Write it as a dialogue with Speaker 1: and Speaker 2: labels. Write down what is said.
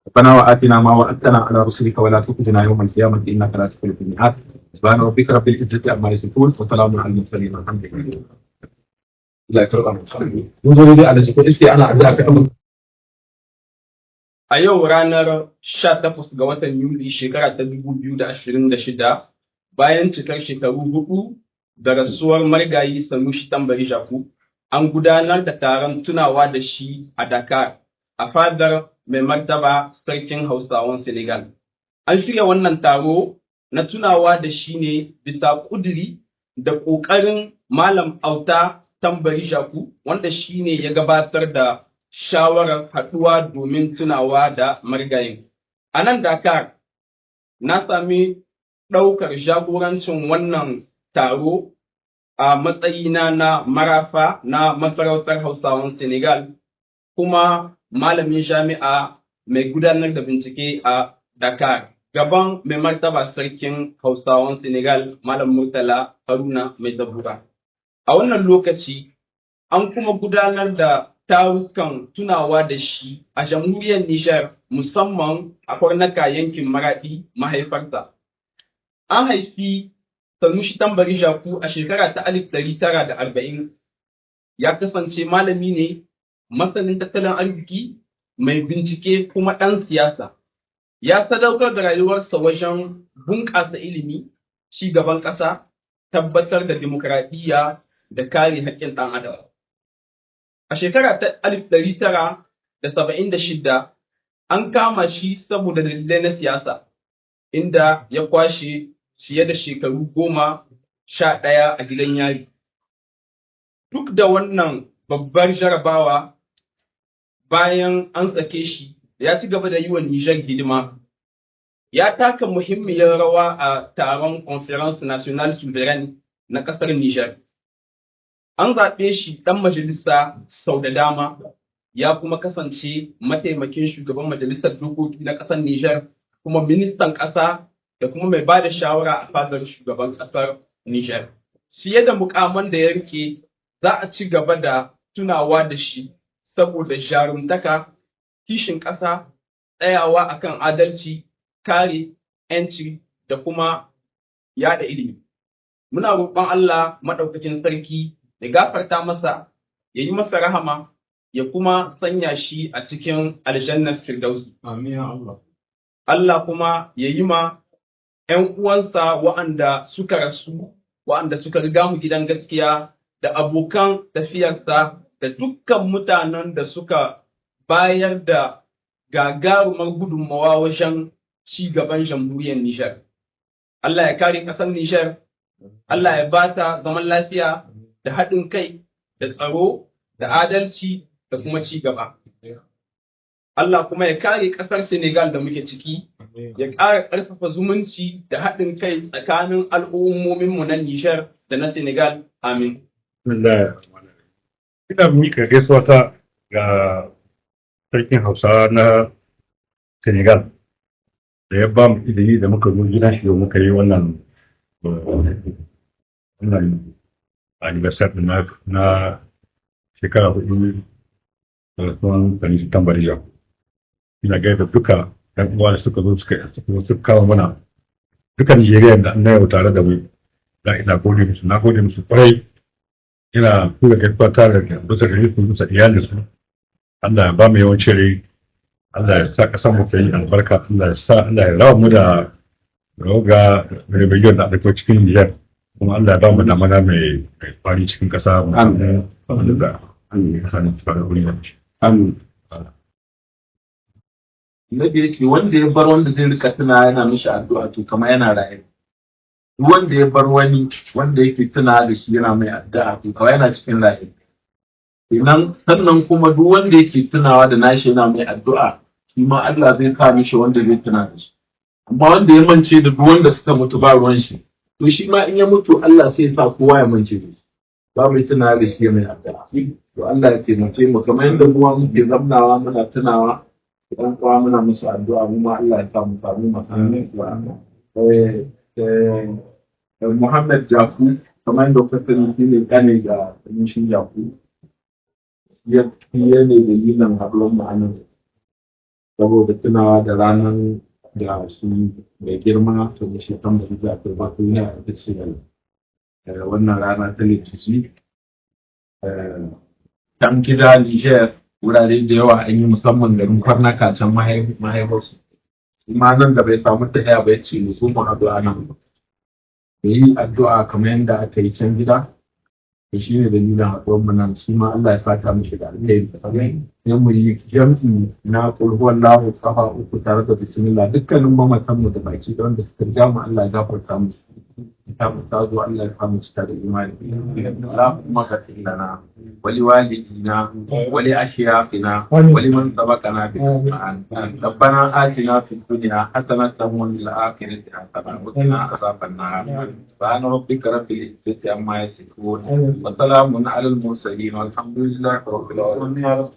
Speaker 1: ربنا وآتنا ما وعدتنا على رسلك ولا تخزنا يوم القيامة إنك لا تخلف الميعاد. سبحان ربك رب العزة عما يصفون وسلام على المرسلين والحمد لله. Allah ya karɓa mu. Mun zo dai a ko iske ana addu'a ka.
Speaker 2: A yau ranar 18 ga watan Yuli shekara ta 2026, bayan cikar shekaru 4 da rasuwar marigayi Sanusi Tambari Jaku, an gudanar da taron tunawa da shi a Dakar, a fadar mai martaba Sarkin Hausawan Senegal. An shirya wannan taro na tunawa da shi ne bisa ƙuduri da ƙoƙarin Malam Auta Tambari Jaku, wanda shi ne ya gabatar da shawarar haɗuwa domin tunawa da marigayin. A nan Dakar, na sami ɗaukar jagorancin wannan taro a matsayina na marafa na masarautar Hausawan Senegal, kuma malamin jami'a mai gudanar da bincike a Dakar. Gaban mai martaba Sarkin Hausawan Senegal, Malam Murtala Haruna Mai Zabura. A wannan lokaci, an kuma gudanar da tarukan tunawa da shi a jamhuriyar Nijar, musamman a Kwarnaka, yankin Maraɗi, mahaifarsa. An haifi Sanusi Tambari Jaku a shekara ta 1940. Ya kasance malami ne, masanin tattalin arziki, mai bincike kuma ɗan siyasa. Ya sadaukar da rayuwarsa wajen bunƙasa ilimi, ci gaban ƙasa, tabbatar da dimokuraɗiyya da kare haƙƙin ɗan adam. A shekara ta 1976 an kama shi saboda dalilai na siyasa, inda ya kwashe fiye da shekaru 11 a gidan yari. Duk da wannan babbar jarabawa, bayan an sake shi, ya ci gaba da yi wa Nijar hidima. Ya taka muhimmiyar rawa a taron Conférence Nationale Souveraine na ƙasar Nijar. An zaɓe shi ɗan majalisa sau da dama, ya kuma kasance mataimakin shugaban majalisar dokoki na ƙasar Nijar, kuma ministan ƙasa da kuma mai ba da shawara a fadar shugaban ƙasar Nijar. Fiye da mukaman da ya rike, za a ci gaba da tunawa da shi saboda jarumtaka, kishin ƙasa, tsayawa akan adalci, kare 'yanci da kuma yada ilimi. Muna roƙon Allah Maɗaukakin Sarki ya gafarta masa, ya yi masa rahama, ya kuma sanya shi a cikin aljannar Firdausi.
Speaker 1: Amin ya Allah.
Speaker 2: Allah kuma ya yi ma ‘yan uwansa wa'anda suka rasu, wa'anda suka riga mu gidan gaskiya, da abokan tafiyarsa, da dukkan mutanen da suka bayar da gagarumar gudunmawa wajen ci gaban jamhuriyar Nijar. Allah ya kare ƙasar Nijar, Allah ya bata zaman lafiya da haɗin kai da tsaro da adalci da kuma ci gaba. Allah kuma ya kare ƙasar Senegal da muke ciki, ya ƙara ƙarfafa zumunci da haɗin kai tsakanin al'ummominmu na Nijar da na Senegal. Amin.
Speaker 3: Ina miƙa gaisuwa ta ga Sarkin Hausa na Senegal da ya ba mu izini da muka zo gidan shi muka yi wannan anniversary na shekara 4 da rasuwan Sanusi Tambari Jaku. Ina gaida duka ɗan uwa da suka zo suka kawo mana duka Nijeriya da na yau tare da mu da ina gode musu, na gode musu kwarai. Ina tura gaisuwa ta da bisa gare su, bisa iyalinsu. Allah ya ba mu yawancin rai, Allah ya sa ƙasar mu ta yi albarka, Allah ya sa Allah ya raba mu da roga rebellion da aka cikin Niger, kuma Allah ya ba mu damana mai kwari cikin ƙasa mu.
Speaker 1: Amin.
Speaker 3: Samu da ƙasa ne fara wuri.
Speaker 1: Amin. Annabi ya ce wanda ya bar wanda zai rika tuna yana mishi addu'a, to kamar yana raye. Duk wanda ya bar wani wanda yake tuna da shi yana mai addu'a, to kamar yana cikin raye. Kenan sannan kuma duk wanda yake tunawa da nashi yana mai addu'a, shi ma Allah zai sa mishi wanda zai tuna da shi. Amma wanda ya mance da duk wanda suka mutu, ba ruwan shi, to shi ma in ya mutu Allah sai ya sa kowa ya mance da shi. Ba mai tunawa da shi ya mai addu'a. To Allah ya taimake mu, kamar yadda mu ma muke zamnawa muna tunawa idan kuwa muna musu addu'a, mu ma Allah ya sa mu samu masu addu'a. Muhammad Jaku, kamar yadda kuka sani, shi ne ƙane ga Sanusi Jaku. Ya ne dalilin haɗuwar mu a nan. Saboda tunawa da ranar da shi mai girma Sanusi Tambari Jaku ba duniya, ita ce wannan rana ta Litinin. Can gida Niger, wurare da yawa an yi, musamman garin Kwarnaka can mahaifarsu. Ma nan da bai samu tafiya ba, ya ce mu zo mu haɗu a nan. Mu yi addu'a kamar yadda aka yi can gida. To shi ne dalilin haɗuwar mu nan. Shi ma Allah ya saka mishi da alheri. Sai mu yi jam'i na kulhuwallahu kafa uku tare da bismillah, dukkanin mamatan mu da baki da wanda suka riga mu, Allah ya gafarta musu. Ta mu ta zo, Allah ya samu cika da imani. Allahumma ghfir lana wa liwalidina wa li ashyaqina wa liman sabaqana bil iman. ربنا آتنا في الدنيا حسنة وفي الآخرة حسنة وقنا عذاب النار. سبحان ربك رب العزة عما يصفون وسلام على المرسلين والحمد لله رب العالمين.